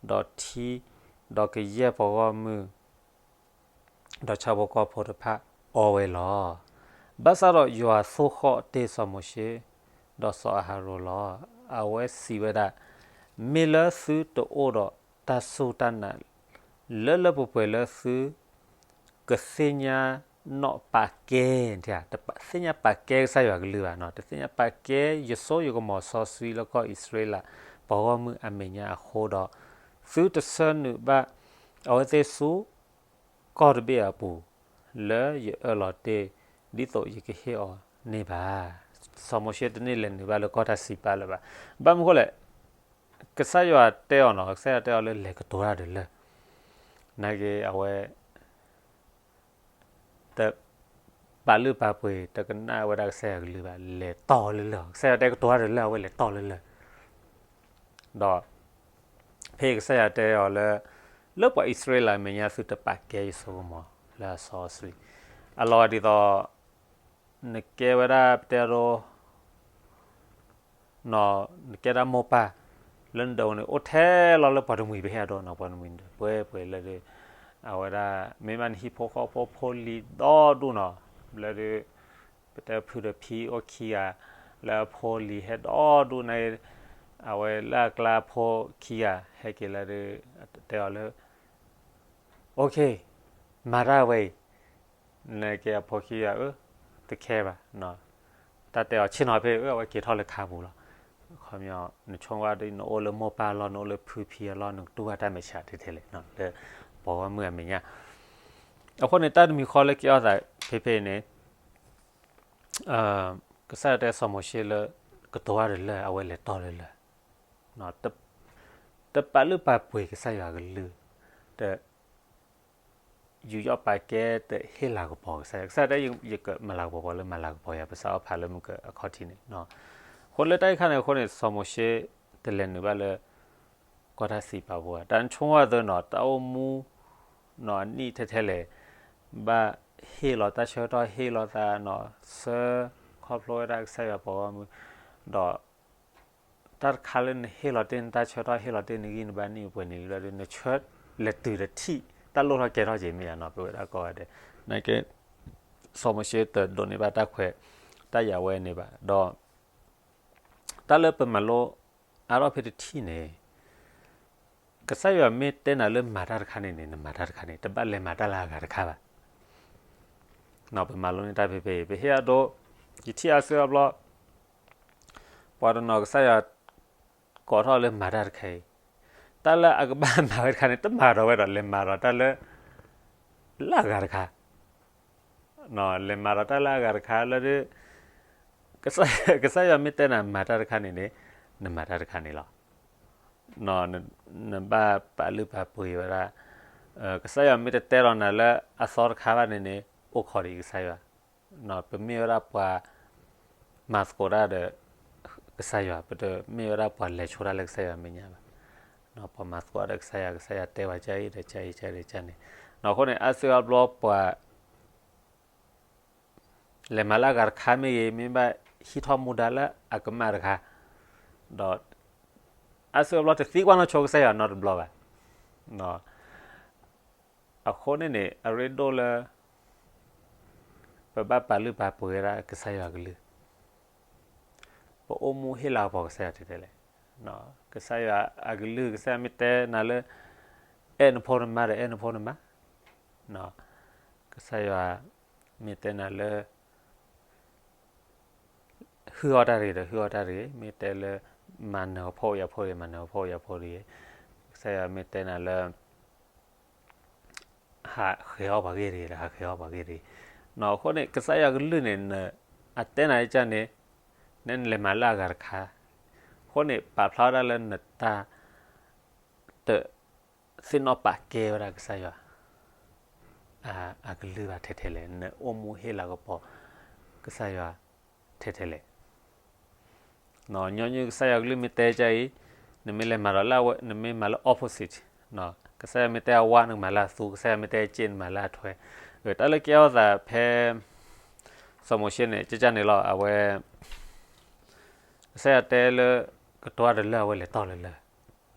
ၤ, ဒီးထံ, ဒီးကယဲၢ်ပှၤဂီၢ်မုၢ် ဒီးဆၣ်ဖိကီၢ်ဖိတဖၣ်အီဝဲလီၤ. ဘၣ်ဆၣ်ဒီးယွၤသိၣ်ဃီၣ်တ့ၢ်စီၤမိၤၡ့, ဒီးစီၤအၤဟရိၣ်လီၤ. အဝဲစံးဝဲဒၣ်, မ့ၢ်လၢသုတအိၣ်ဒီးတၢ်စူၢ်တၢ်နာ် လၢလၢပှဲၤပှဲၤလၢသု ကသ့ၣ်ညါနီၣ်ပာ်ကဲ, တသ့ၣ်ညါပာ်ကဲကစၢ်ယွၤကလုၢ်ဘၣ်, တသ့ၣ်ညါပာ်ကဲယစိယကမီၤစီဆှံလၢကီၢ်အံၣ်စရ့လး ပှၤဂီၢ်မုၢ်အမဲာ်ညါအဃိဒီး, သုတဆၢနုာ်ဘၣ်အဝဲသ့ၣ်ဆူ ကီၢ်တဘ့ၣ်အပူၤ, လၢယအၢၣ်လီၤတ့ၢ်ဒ်သိးယကဟ့ၣ်အီၤန့ၣ်ဘၣ်. စီၤမိၤၡ့တန့ၢ်လဲၤနုာ်ဘၣ်လၢကီၢ်တၢ်စံးပာ်လၢၤဘၣ်. ဘၣ်မနုၤဃိလဲၣ်, ကစၢ်ယွၤတဲအီၤနီၤ, ကစၢ်ယွၤတဲအီၤလၢလဲၤကတိၤတၢ်ဒီးလၢၢ်, နာ်က့အဝဲ တပာ်လုၢ်ပာ်ပှ့ၤ တကနၣ်ဝဲဒၣ်ကစၢ်ယွၤကလုၢ်ဘၣ်, လဲၤတီၢ်လၢလၢၢ်, ကစၢ်ယွၤတဲကတိၤတၢ်ဒီးလၢၢ် အဝဲလဲၤတီၢ်လၢလၢၢ်, ဒီး ဖဲကစၢ်ယွၤတဲအီၤလၢ လၢပှၤအံၣ်စရ့လးအမဲာ်ညါသုတပာ်ကဲယစိကမီၤလၢအစီအဆှံ, အလီၤဂာ်ဒ်သိး နကဲဝဲဒၣ်ပတဲဒိ နကဲဒၣ်မိၢ်ပၢ် လၢနဒၢးဝဲန့ၣ် အိၣ်ထဲလီၤလၢပှၤတမှံၤပဟဲအဒိနီၤ, ပှၤတမှံၤပှဲၤပှဲၤလၢဒုး အဝဲဒၣ် မ့ၢ်ဘၣ်နဟံၣ်ဖိဃီဖိဖိလံၤဒီဒူၣ်နီၤ, လၢဒုး ပတဲဖုဒီးဖံအိၣ်ခံဂၤ လၢအဖိလံၤဟဲဒီဒူၣ်န့ၣ်, အဝဲလၢအကျါဖိခံဂၤ ဟဲက့ၤလၢဒုး တဲအီၤလၢ OK, မၤတၢ်ဝဲအံၤ, နကဲအဖိခံဂၤဧၢ, တခဲဘၣ်, တၢ်တဲအီၤဆ့ၣ်နီၤဖဲအဝဲက့ၤထီၣ်လၢခါပူၤလီၤ. ခီပညီ နဆိကမိၣ်ဒ် နအိၣ်လၢမိၢ်ပၢ်လီၢ်, နအိၣ်လၢဖုဖံအလီၢ်, နကတူၢ်ဘၣ်တၢ်မဲာ်ဆှးထဲထဲလဲၣ် လၢပှၤဂီၢ်မုၢ်အမဲာ်ညါ. အဃိန့ၣ် တၢ်တမံၤဃီလၢကဲထီၣ်သးဖဲဖဲအံၤန့ၣ် ကစၢ်ယွၤတဲစီၤမိၤၡ့လၢ ကတိၤတၢ်ဒီးလၢၢ် အဝဲလဲၤတီၢ်လၢလၢၢ်, တပာ်လုၢ်ပာ်ပှ့ၤကစၢ်ယွၤကလုၢ်, တ ယူးယီၣ်ပာ်ကဲ တဟ့ၣ်လၤကပီၤကစၢ်ယွၤ, ကစၢ်ယွၤတဲ ယကမၤလၤကပီၤပှၤလၢမၤလၤကပီၤယၤ ပစးထီၣ်ဖးလၢမုၢ်ကအခီၣ်ထံးန့ၣ်. အဃိလၢတၢ်အံၤခါန့ၣ်အဃိန့ၣ် စီၤမိၤၡ့တလဲၤနုာ်ဘၣ်လၢ ကီၢ်တၢ်စံးပာ်ပူၤဘၣ်. တၢ်နဆိကမိၣ်သ့နီၤ တၢ်အိၣ်မူနီၤ အနံၣ်ထဲထဲလဲၣ် ဘၣ်ဟ့ၣ်လီၤတၢ်ဆၢကတီၢ် ဟ့ၣ်လီၤသးနီၤ ဆၢခီဖျိဝဲဒၣ်ကစၢ်ယွၤပှၤဂီၢ်မုၢ်, ဒီး တၢ်တခါလၢနဟ့ၣ်လီၤတ့ၢ်နတၢ်ဆၢကတီၢ် ဟ့ၣ်လီၤတ့ၢ်နဂံၢ်နဘါနံၣ်ပှဲၤန့ၣ်လၢ နဆၢလဲၤတုၤဒီးထံၣ် တၢ်လိၣ်ထီၣ်ကဲထီၣ်က့ၤမ့ၢ်ဧါနီၤ ပဝဲဒၣ်ကိးဂၤဒဲး. နာ်က့ စီၤမိၤၡ့တဒိးန့ၢ်ဘၣ်တၢ်ခွဲးတၢ်ယာ်ဝဲန့ၣ်ဘၣ်. ဒီး တၢ်လၢပမၤလိအါထီၣ်ဖဲတထံၣ်န့ၣ် ကစၢ်ယွၤမ့ၢ်တဲနၤလၢမၤတၢ်တခါန့ၣ်န့ၣ် နမၤတၢ်တခါန့ၣ် တဘၣ်လဲၤမၤတၢ်လၢအဂၤတခါဘၣ်. ပမၤလိန့ၢ်တၢ်ဖဲဖဲအံၤ ပဟ့ၣ်အဒိ ယထံၣ်အါစုအါဘျီ ပှၤတနီၤကစၢ်ယွၤကိးထီၣ်လၢမၤတၢ်တခါအံၤ တၢ်လၢအကဘၣ်မၤဝဲတခါန့ၣ် တမၤဒီးဝဲဒီး လဲၤမၤဒီးတၢ်လၢ လၢအဂၤတခါ လဲၤမၤဒီးတၢ်လၢအဂၤတခါလၢဒုး ကစၢ်ယွၤမ့ၢ်တဲနၤမၤတၢ်တခါန့ၣ်န့ၣ် နမၤတၢ်တခါန့ၣ်လီၤ. နဘၣ်ပာ်လုၢ်ပာ်ပှ့ၤဝဲဒၣ် ကစၢ်ယွၤမ့ၢ်တတဲလီၤနၤလၢအသီတခါဘၣ်န့ၣ်န့ၣ် အိၣ်ခိးဒံးကစၢ်ယွၤ. ပမ့ၢ်ဝဲဒၣ်ပှၤ မၤသကိးတၢ်ဒီး ကစၢ်ယွၤ, ပတမ့ၢ်ဝဲဒၣ်ပှၤလဲၤဆိတၢ်လၢကစၢ်ယွၤမဲာ်ညါဘၣ်. ပှၤမၤသကိးဒီးကစၢ်ယွၤ, ကစၢ်ယွၤတဲဝဲဒ်အံၤဒီးဒ်အံၤဒ်အံၤန့ၣ်. အဃိန့ၣ် အါစုအါဘျီပှၤ လဲၤမၤလၢအဂၤတခါမ့ၢ်ဂ့ၤ, မ့ၢ်ဘၣ်ဟံးထီၣ်မူဒါလၢအကမၣ်တခါ, ဒီး အါစုအါဘျီတသံကွၢ်နီၢ်ဆိကစၢ်ယွၤနီတဘျီဘၣ်. အဃိန့ၣ်န့ၣ် အရ့ဒိၣ်လၢ ပဘၣ်ပာ်လုၢ်ပာ်ပှ့ၤဝဲဒၣ်ကစၢ်ယွၤအကလုၢ်, ပအိၣ်မူဟ့ၣ်လၤကပီၤကစၢ်ယွၤထဲထဲလဲၣ်. ကစၢ်ယွၤအကလုၢ်, ကစၢ်ယွၤမ့ၢ်တဲနၤလၢ အဲၣ်နဖိနမါဒီးအဲၣ်နဖိနမါ, ကစၢ်ယွၤမ့ၢ်တဲနၤလၢ ဟုၣ်အီၣ်တၢ်တဂ့ၤဒီးဟုၣ်အီၣ်တၢ်တဂ့ၤ, မ့ၢ်တဲလၢ မၤနၢၤအဖိအယၤဖိတဂ့ၤ, မၤနၢၤအဖိအယၤဖိတဂ့ၤ, ကစၢ်ယွၤမ့ၢ်တဲနၤလၢ ဟးဃဲၤအီၣ်ပှၤဂ့ၢ်တဂ့ၤဒီး ဟးဃဲၤအီၣ်ပှၤဂ့ၢ်တဂ့ၤ. အဃိန့ၣ် ကစၢ်ယွၤကလုၢ်န့ၣ် အတဲနၤဒ်န့ၣ်, နလဲၤမၤလၢအဂၤတခါ, အဃိန့ၣ် ပာ်ဖျါဝဲဒၣ်လၢနတၢ် တ သ့ၣ်နီၣ်ပာ်ကဲဝဲဒၣ်ကစၢ်ယွၤ အကလုၢ်ဘၣ်ထဲထဲလဲၣ်, နအိၣ်မူဟ့ၣ်လၤကပီၤကစၢ်ယွၤထဲထဲလဲၣ်. ညီနုၢ်ကစၢ်ယွၤကလုၢ်မ့ၢ်တဲဒ်အံၤ, နမ့ၢ်လဲၤမၤဒီးလၢအဝဲ, နမ့ၢ်မၤလၢ opposite, ကစၢ်ယွၤမ့ၢ်တဲအဝါ နကမၤလၢအသူ, ကစၢ်ယွၤမ့ၢ်တဲအစ့ နမၤလၢအထွဲ. တၢ်လၢကဲထီၣ်သးဖဲ စီၤမိၤၡ့န့ၣ် ကကန့ၣ်လီၤ. အဝဲ ကစၢ်ယွၤတဲလၢ ကတိၤတၢ်လၢအဝဲလဲၤတီၢ်လၢလၢ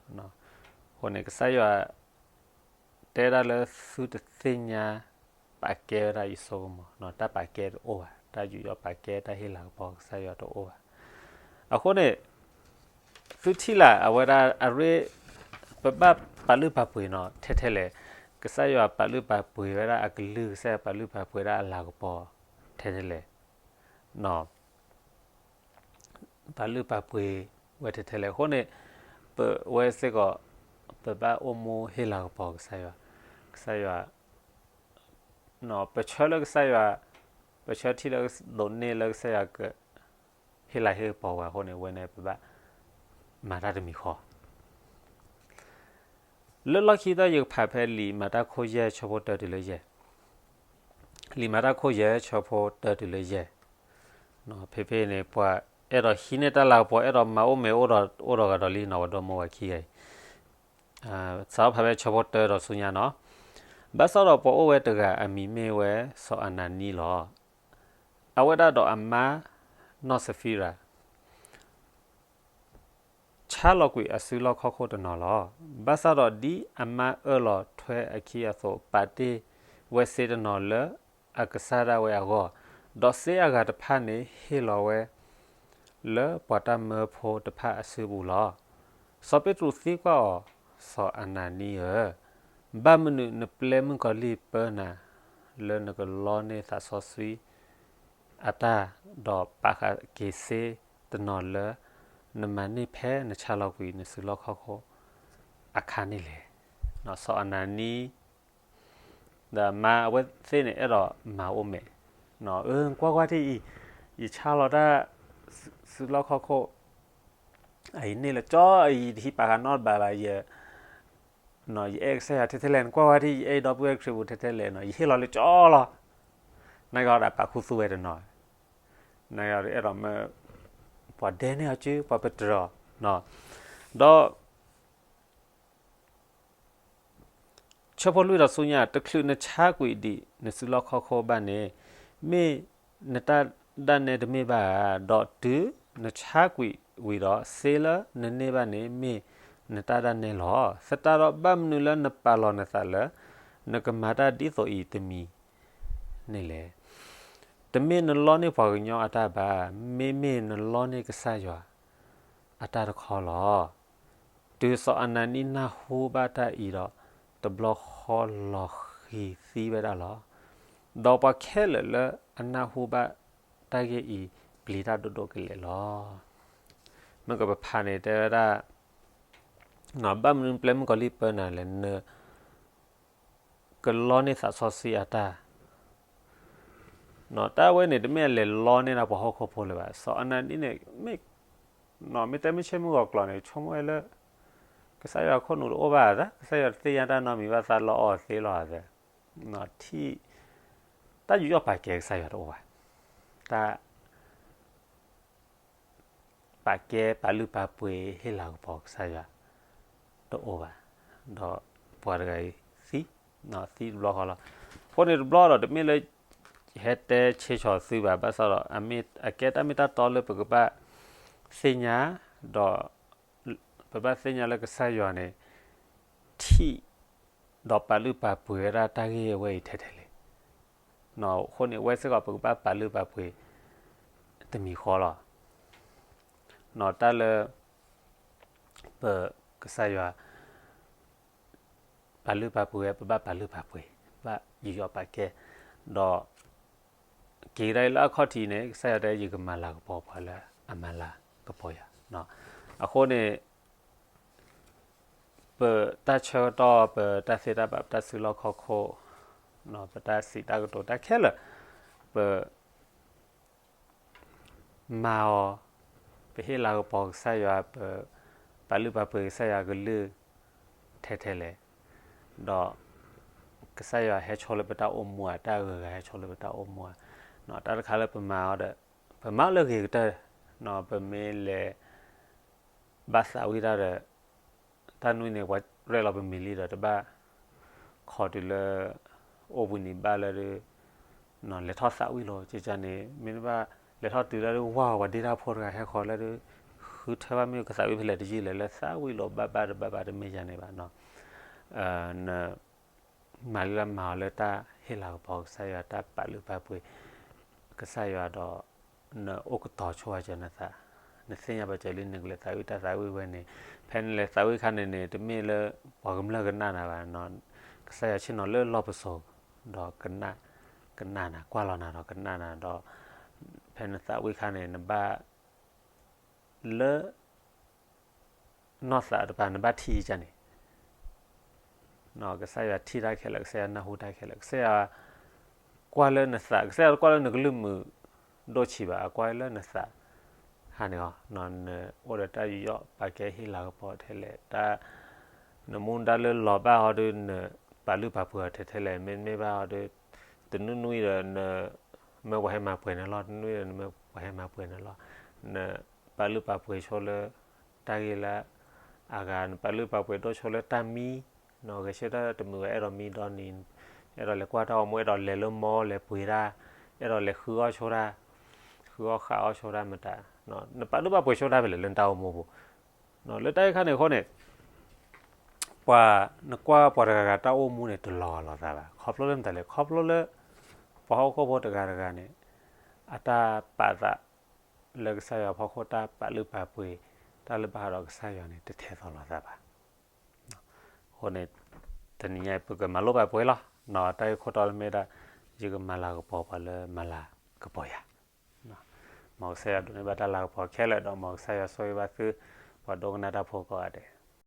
အဃိန့ၣ် ကစၢ်ယွၤ တဲဒၣ်လၢသုတသ့ၣ်ညါ ပာ်ကဲဝဲဒၣ်ယစိကမီၤ, တၢ်ပာ်ကဲတအိၣ်ဘၣ်, တၢ်ယူးယီၣ်ပာ်ကဲတၢ်ဟ့ၣ်လၤကပီၤကစၢ်ယွၤတအိၣ်ဘၣ်. အဃိန့ၣ် သုထံၣ်လၢ် အဝဲဒၣ်အရ့ ပဘၣ်ပာ်လုၢ်ပာ်ပှ့ၤနီၤ ထဲထဲလဲၣ်, ကစၢ်ယွၤပာ်လုၢ်ပာ်ပှ့ၤဝဲဒၣ်အကလုၢ်, ကစၢ်ယွၤပာ်လုၢ်ပာ်ပှ့ၤဒၣ်အလၤကပီၤ ထဲထဲလဲၣ် ပာ်လုၢ်ပာ်ပှ့ၤဝဲထဲထဲလဲၣ်. အဃိန့ၣ် ပဝဲစ့ၢ်ကီး ပဘၣ်အိၣ်မူဟ့ၣ်လၤကပီၤကစၢ်ယွၤ, ကစၢ်ယွၤ ပဆၢလၢကစၢ်ယွၤ, ပဆၢထံၣ်လၢဒိးန့ၢ်လၢကစၢ်ယွၤက ဟ့ၣ်လၤဟ့ၣ်ကပီၤဝဲအဃိန့ၣ် အဝဲန့ၣ်ပဘၣ်မၤတၢ်တမံၤဃီ လၢလီၢ်ခံတၢ် ယကဖးဖဲလံာ်မၤတၢ်ခိၣ်ယဲၢ်ဆၢဖိတၢတုၤလၢယဲၢ်, လံာ်မၤတၢ်ခိၣ်ယဲၢ်ဆၢဖိတၢတုၤလၢယဲၢ်, ဖဲဖဲန့ၣ် ပှၤအဲၣ်ဒိးဟံးန့ၢ်တၢ်လၤကပီၤ အဲၣ်ဒိးမၤအိၣ်မဲာ်အိၣ်ဒီး အိၣ်ဒီးဂၤဒီးလံနီၤ ပှၤဒီမါဝၤခံဂၤအံၤ, စးထီၣ်ဖးဖဲဆၢဖိတၢဒီးဆူညါနီၤ, ဘၣ်ဆၣ်ဒီးပှၤအိၣ်ဝဲတဂၤအမံၤမ့ၢ်ဝဲစီၤအနၤနံလီၤ. အဝဲဒၣ်ဒီးအမါနီၢ်စဖံရၤ ဆါလီၤကွံာ်အစုလီၢ်ခီၣ်ခိၣ်တနီၤလီၤ. ဘၣ်ဆၣ်ဒီးဒ်အမါအၢၣ်လီၤထွဲအခံအသိး ပာ်တ့ၢ်ဝဲစ့တနီၤလၢအကစၢ်ဒၣ်ဝဲအဂီၢ်, ဒီးစ့အဂၤတဖၣ်န့ၣ် ဟ့ၣ်လီၤဝဲလၢပှၤတၢ်မၢဖိတဖၣ်အစုပူၤလီၤ. စီၤပ့းတရူးသံကွၢ်အီၤ, စီၤအနၤနံဧၢ, ဘၣ်မနုၤနပျဲမုၣ်ကီၤလံၢ်ပၢနၤ လၢနကလီန့ၢ်သးစီဆှံ အတၢ်, ဒီးပာ်ဃာ်က့ၤစ့တနီၤလၢ နမၤန့ၢ်ဖဲနဆါလီၤကွံာ်နစုလီၢ်ခီၣ်ခိၣ်အခါန့ၣ်လဲၣ်. စီၤအနၤနံ ဒီးမါအဝဲသ့ၣ်န့ၣ် အဲၣ်ဒိးမၤအိၣ်မဲာ်, အၢ နကွၢ်ကွၢ်ထံၣ်အံၤ, ယဆါလီၤတၢ်စုလီၢ်ခီၣ်ခိၣ် အံၤန့ၣ်လၢကၠီအံၤ တဟံးပာ်ဃာ်နီတဘျီဘၣ်, ယ ယအဲၣ်ကစၢ်ယွၤထဲထဲလဲၣ်, နကွၢ်ကွၢ်ထံၣ် ယအဲၣ်ဒီပုၢ်ဝဲၢ်ခရံာ်ဖိထဲထဲလဲၣ်နီၤ, ယဟ့ၣ်လီၤလၢကၠီလီၤ. နကဒီးပာ်ခူသူၣ်ဝဲတနီၤ, နကအဲၣ်ဒိးမၢ ပှၤဒဲန့ၢ်အီၤကၠိ ပှၤပတြၢၤအီၤ, ဒီး ဆၢဖိလွံၢ်ဒီးဆူညါ, တချုးနဆါကွံာ်ဒံးနစုလီၢ်ခီၣ်ခိၣ်ဘၣ်န့ၣ်, မ့ၢ်နတၢ်ဒၣ်နဲတမ့ၢ်ဘၣ်ဧါ, ဒီးတုၤနဆါကွံာ်ဝံၤဒီး စ့လၢနန့ၢ်ဘၣ်န့ၣ် မ့ၢ်နတၢ်ဒၣ်နဲလီၤ. သတးဒီးဘၣ်မနုၤလၢနပာ်လီၤနသးလၢ နကမၤတၢ်ဒ်သိးအံၤတမံၤန့ၣ်လဲၣ်. တမ့ၢ်နလီန့ၢ်ပှၤကညီအတၢ်ဘၣ်, မ့မ့ၢ်နလီန့ၢ်ကစၢ်ယွၤအတၢ်တခီလီၤ. တုၤစီၤအနၤနံနၢ်ဟူဘၣ်တၢ်အံၤဒီး, တဘျီဃီလီၤဃံၤသံဝဲဒၣ်လီၤ. ဒီးပှၤခဲလၢာ်လၢအနၢ်ဟူဘၣ်တၢ်ဂ့ၢ်အံၤ ပျံၤတၢ်ဒိၣ်ဒိၣ်ကလဲာ်လီၤ. မ့ၢ်ကပဖးန့ၣ်တဲဝဲဒၣ်, ဘၣ်မနုၤပျဲမုၣ်ကီၤလံၢ်ပၢနၤလဲၣ်, န ကလီန့ၢ်သးစီဆှံအတၢ်, တၢ်ဝဲန့ၣ် တမ့ၢ်အလဲၤလီန့ၢ်ဒၣ်ပှၤဟီၣ်ခိၣ်ဖိလၢၤဘၣ်. စီၤအနၤနံန့ၣ် မ့ၢ်တဲမ့ၢ်ဆ့မုၢ်ဂီၤကျိာ်န့ၣ် ဆိကမိၣ်ဝဲလၢ ကစၢ်ယွၤခိၣ်နူာ်တအိၣ်ဘၣ်သး, ကစၢ်ယွၤတသ့ၣ်ညါတၢ်နီတမံၤဘၣ်, သးလီအီၤသ့လီၤသး, ထံၣ် တၢ်ယူးယီၣ်ပာ်ကဲကစၢ်ယွၤတအိၣ်ဘၣ်, တၢ် ပာ်ကဲပာ်လုၢ်ပာ်ပှ့ၤဟ့ၣ်လၤကပီၤကစၢ်ယွၤ တအိၣ်ဘၣ်, ဒီးပှၤတဂၤအံၤသံ, သံတဘျီဃီလီၤ. အဃိန့ၣ်တဘျီဒီး တမ့ၢ်လၢ ဟဲတဲဆ့ဆီၣ်သုဘၣ်, ဘၣ်ဆၣ်ဒီး အကဲတၢ်မ့ၢ်တၢ်တီလၢပကဘၣ်သ့ၣ်ညါ, ဒီး ပဘၣ်သ့ၣ်ညါလၢကစၢ်ယွၤန့ၣ် ထံၣ် ဒီးပာ်လုၢ်ပာ်ပှ့ၤဝဲဒၣ်တၢ်ဂ့ၢ်အဝဲအံၤထဲထဲလဲၣ်. အဃိန့ၣ် အဝဲစ့ၢ်ကီးပကဘၣ်ပာ်လုၢ်ပာ်ပှ့ၤတမံၤဃီလီၤ. တၢ်လၢ ပကစၢ်ယွၤ ပာ်လုၢ်ပာ်ပှ့ၤဝဲ ပဘၣ်ပာ်လုၢ်ပာ်ပှ့ၤ, ဘၣ်ယူးယီၣ်ပာ်ကဲ, ဒီး က့ၤကဒါအံၤလၢအခီၣ်ထံးန့ၣ် ကစၢ်ယွၤတဲ ယကမၤလၤကပီၤပှၤလၢအမၤလၤကပီၤယၤ. အဃိန့ၣ် ပတၢ်ဆၢကတီၢ် ပတၢ်သ့တၢ်ဘၣ် ပတၢ်စုလီၢ်ခီၣ်ခိၣ်, ပတၢ်စံးတၢ်ကတိၤတၢ်ခဲလၢာ်, ပ မၤအီၤ, ပဟ့ၣ်လၤကပီၤကစၢ်ယွၤ, ပပာ်လုၢ်ပာ်ပှ့ၤကစၢ်ယွၤကလုၢ်ထဲထဲလဲၣ်, ဒီး ကစၢ်ယွၤဟဲဆိလၢပတၢ်အိၣ်မူဧါ, တၢ်အဂုၤအဂၤဟဲဆိလၢပတၢ်အိၣ်မူဧါ, တၢ်တခါလၢပမၤအီၤဒီး ပမၤအီၤလၢအဂ့ၤကတၢၢ်, ပမ့ၢ်လဲၤ ဘၣ်သးဝံၣ်တၢ်ဒီး တၢ်နွံန့ၣ် ပှၤရဲၣ်လီၤပမံၤလံဒီး တဘၣ် ခိးတုၤလၢ အိၣ်ဘှံးနံၤဘၣ်လၢဒုး လဲၤထီၣ်သးဝံၣ်လီၤ. ကန့ၣ် မ့ၢ်တဘၣ် လဲၤထီၣ်တုၤလၢဒုး ဝါဝဲဒ့တၢ်ဖိတဂၤဟဲဃီၤလၢဒုး ဃုထၢဘၣ်မ့ၢ်ကသးဝံၣ်ဖဲလဲၣ်တယုၢ်လဲၣ် လၢသးဝံၣ်လီၤဘၣ်ဘၣ်တဘၣ်ဘၣ်တမ့ၢ်ယၤန့ၣ်ဘၣ်. န မၤလၢမၤအီၤလၢတၢ်ဟ့ၣ်လၤကပီၤကစၢ်ယွၤ တၢ်ပာ်လုၢ်ပာ်ပှ့ၤ ကစၢ်ယွၤဒီး နအိၣ်ကတီၤဆိဝဲစၢၤနသး, နသ့ၣ်ညါဘၣ်စၢၤလံ နကလဲၤသးဝံၣ်တၢ်သးဝံၣ်ဝဲန့ၣ်, ဖဲနလဲၤသးဝံၣ်ခါန့ၣ်န့ၣ် တမ့ၢ်လၢပှၤကမျၢၢ်ကနၣ်နၤဘၣ်, ကစၢ်ယွၤဆ့ၣ်နီၤလၢလီၢ်ပစိာ် ဒီးကနၣ်, ကနၣ်နၤ ကွၢ်လီၤနၤဒီးကနၣ်နၤဒီး ဖဲနသးဝံၣ်ခါန့ၣ် နဘၣ် လၢ နီၢ်သးတပၤ နဘၣ်ထံၣ်ကန့ၣ်, ကစၢ်ယွၤထံၣ်တၢ်ခဲလၢာ်, ကစၢ်ယွၤနၢ်ဟူတၢ်ခဲလၢာ်, ကစၢ်ယွၤ ကွၢ်လၢနသး, ကစၢ်ယွၤတကွၢ်လၢနကလုၢ်မုာ်ဒိၣ်ဆံးဘၣ်, အကွၢ်လၢနသး ဟါန့ၣ်အီၤ, နအိၣ်ဒီးတၢ်ယူးယီၣ်ပာ်ကဲဟ့ၣ်လၤကပီၤထဲလဲၣ်, တၢ် နမူဒါလၢလီၤဘၣ်ဟီဒုး နပာ်လုၢ်ပာ်ပှ့ၤအီၤထဲထဲလဲၣ်, မ့တမ့ၢ်ဘၣ်ဟီဒုး တနွံနွံဒီး နမၢပှၤဟဲမၤပှဲၤနၤလီၤ, တနွံနွံဒီး နမၢပှၤဟဲမၤပှဲၤနၤလီၤ, နပာ်လုၢ်ပာ်ပှ့ၤဆိလၢ တၢ်ဂ့ၢ်လၢအဂၤ, နပာ်လုၢ်ပာ်ပှ့ၤဒိၣ်ဆိလၢတၢ်မံ, ဂဲၤဆၢထၢၣ်တမုာ်ဝဲ အဲၣ်ဒိးမံဒီနံၤ, အဲၣ်ဒိးလဲၤကွၢ်တၢ်ဂီၤမူ, အဲၣ်ဒိးလဲၤလၢမီလဲၤပှ့ၤတၢ်, အဲၣ်ဒိးလဲၤဃုအီၣ်ဆိတၢ်, ဃုအီၣ်ဃးအီၣ်ဆိတၢ်မတၤ, နပာ်လုၢ်ပာ်ပှ့ၤဆိတၢ်ဖဲလဲၣ်လၢနတၢ်အိၣ်မူပူၤ, လၢတၢ်ဂ့ၢ်ခါန့ၣ်အဃိန့ၣ် ပှၤ နကွၢ်ပှၤတဂၤဂၤတၢ်အိၣ်မူန့ၣ် တလီၤဂာ်လိာ်သးဘၣ်, ခီဖျိလၢမတၤလဲၣ်, ခီဖျိလၢ ပှၤဟီၣ်ခိၣ်ဖိတဂၤတဂၤန့ၣ် အတၢ်ပာ်သး လၢကစၢ်ယွၤဖီခိၣ်တၢ်ပာ်လုၢ်ပာ်ပှ့ၤ တၢ်လၢဘၣ်ဃးဒီးကစၢ်ယွၤန့ၣ် တထဲသိးလိာ်သးဘၣ်. အဃိန့ၣ် တနံၤညါအံၤ ပကမၤလိပာ်ပှဲၤလီၤ. တၢ်ဂ့ၢ်ခိၣ်တီလၢမ့ၢ်ဒၣ် ယကမၤလၤကပီၤပှၤလၢမၤလၤကပီၤယၤ. မ်ကစၢ်ယွၤဒိးန့ၢ်ဘၣ်တၢ်လၤကပီၤခဲလၢာ်ဒီး မ်ကစၢ်ယွၤဆိၣ်ဂ့ၤဘၣ်သု ပှၤဒိကနၣ်တၢ်ဖိကိးဂၤဒဲး.